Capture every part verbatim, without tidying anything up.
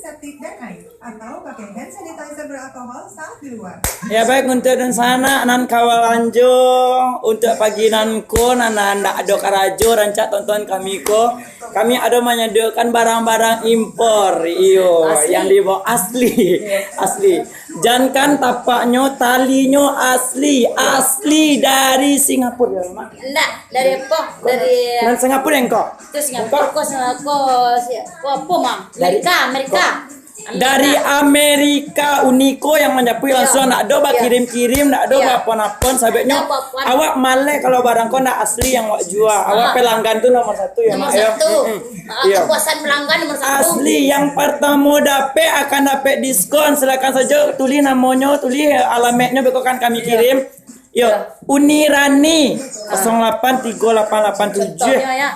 Septic dan air, atau pakai hand sanitizer beralkohol saat di luar. Ya, baik, untuk dunsanak nan ka balanjo, untuk pagi nan ko, nan, nan ndak ado karajo, rancak tonton kami ko. Kami ado manyadiakan barang-barang impor, iyo, asli. Yang dibawa asli, asli. Jankan tapaknyo, talinyo asli, asli dari Singapura, ya, Mak? Ndak, dari apo? Dari Nan Singapura yang ko? Itu Singapura, ko, ko, si-, ko apo, mah? Dari Amerika, Amerika. Dari Amerika, Uniko yang manjapuik langsung, ndak ado bakirim-kirim, ndak ado bapon-apon, sababnyo awak maleh kalau barang ko ndak asli yang awak jua. Awak pelanggan tu nomor satu ya, Mak, ya. Nomor satu. Mm-mm. Ah, kepuasan pelanggan nomor satu. Asli, yang pertamo dapek akan dapek diskon. Silakan sajo tulih namonyo, tulih alamatnyo, beko kan kami kirim. Yo, Uni Rani, kosong lapan tigo lapan lapan tujuh. Contohnyo, ya.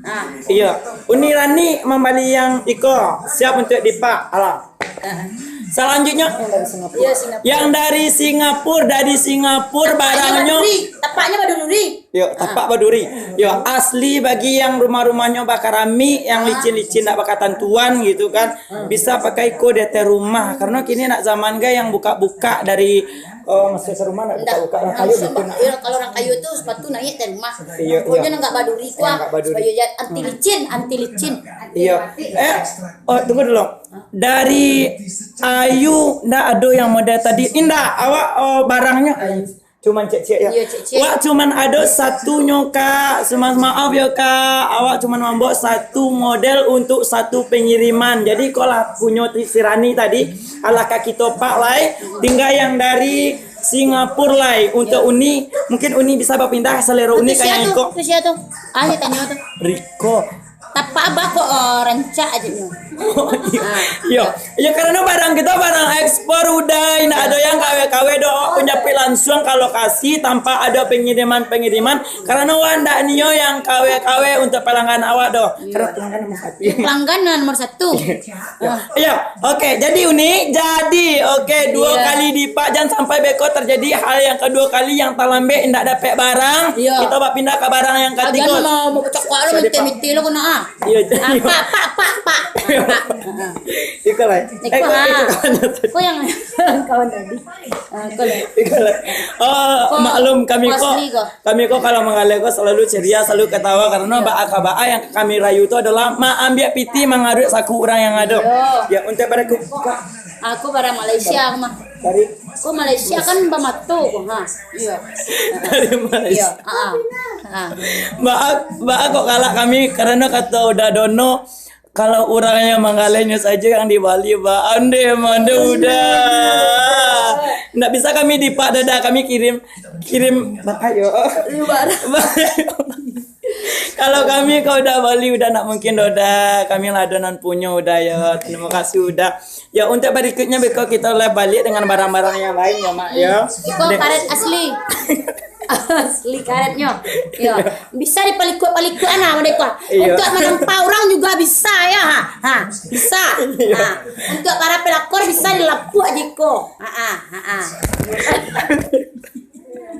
Ah. Iyo, Uni Rani mambali yang iko, siap untuk dipak. Alah. Ah. Salanjutnyo, yang dari Singapura. Iyo, Singapura. Yang dari Singapura, dari Singapura, tapaknyo barangnya baduri. Tapaknyo baduri. Yo, tapak baduri. Yo, asli bagi yang rumah-rumahnyo bakaramik, yang licin-licin, ndak bakatantuan gitu kan. Bisa pakai ko di ateh rumah. Karena kini nak zaman kan yang buka-buka dari Oh, masuk ke rumah nak buka-buka orang kayu gitu nak. Iyo, kalau orang kayu tu sepatu naik dari rumah. Iyo, iyo. Pokoknya nak nggak baduri kuah. Nggak baduri. Supaya dia anti licin, anti licin. Iyo. Eh, oh, tunggu dulu. Dari Ayu ndak ado yang model tadi. Indak, awak, oh, barangnya cuman cek-cek ya. Iyo, cek-cek. Wak cuman ado satunyo, Kak. Cuman maaf yo, Kak. Awak cuman mambawa satu model untuk satu pengiriman. Jadi, kok lah punyo ti-, si Rani tadi, alah ka kito pak lai. Tinggal yang dari Singapura lai. Untuk Uni, mungkin Uni bisa bapindah selera Uni ka yang iko. Tu sia tu? Ah, dia tanyo tu. Riko. Tapak abah kok, oh, rancak aja nyo. Iyo. Iyo, karano barang kito barang ekspor udah, indak ado yang kawe-kawe doh, awak pun japik langsung ka lokasi tanpa ado pengiriman-pengiriman. Karano wak ndak nio yang kawe-kawe untuk pelanggan awak doh. Karano pelanggan nomor satu. Pelanggan nomor satu. Iyo, oke, jadi Uni, jadi, oke, duo kali lipat, jan sampai beko terjadi hal yang kedua kali yang talambek indak dapek barang, kito bapindah ka barang yang katigo. Agan mau, mau pecah kuak lo, minta-minta lo kena, ah. Iyo, jadi. Ah, pak, pak, pak, pak. Pak. Iko lah. Iko, eh, kau, ah. Iko kawan tadi. Kau yang kawan tadi. Ah, kau lah. Iko lah. Oh, kau maklum kami kau kok. Asli kau. Kami ko kalau manggaleh ko selalu ceria, selalu ketawa, karano baa ka baa yang kami rayu tu adalah maambiak pitih, mangaruik saku urang yang ado. Iyo. Ya, untuk pada ku-, Aku barang Malaysia, aku mah. Dari Aku Malaysia kan bamato ko, ha. Iyo. Dari Malaysia. Iyo, ha, ha. Ha. Baa, baa kok kalak kami, karano kato Uda Dono, kalau urang yang manggalehnyo sajo yang dibali, ba, ande mande Uda. Ndak bisa kami dipak dada, kami kirim, kirim, ba, ayo. Kalau kami, kau Uda bali, Uda ndak mungkin doh, Uda. Kami lah ado nan punyo, Uda, yo. Terima kasih, Uda. Ya, untuk berikutnya, beko kita lah balik dengan barang-barang yang lain, ya, Mak, ya. Iko karet asli. Asli karetnyo. Yo. Bisa dipalikut-palikut anak mereka. Iyo. Untuk menampa orang juga bisa ya. Ha, ha, bisa. Iyo. Ha. Untuk para pelakor bisa dilapuak jiko. Ha, ha, ha, ha.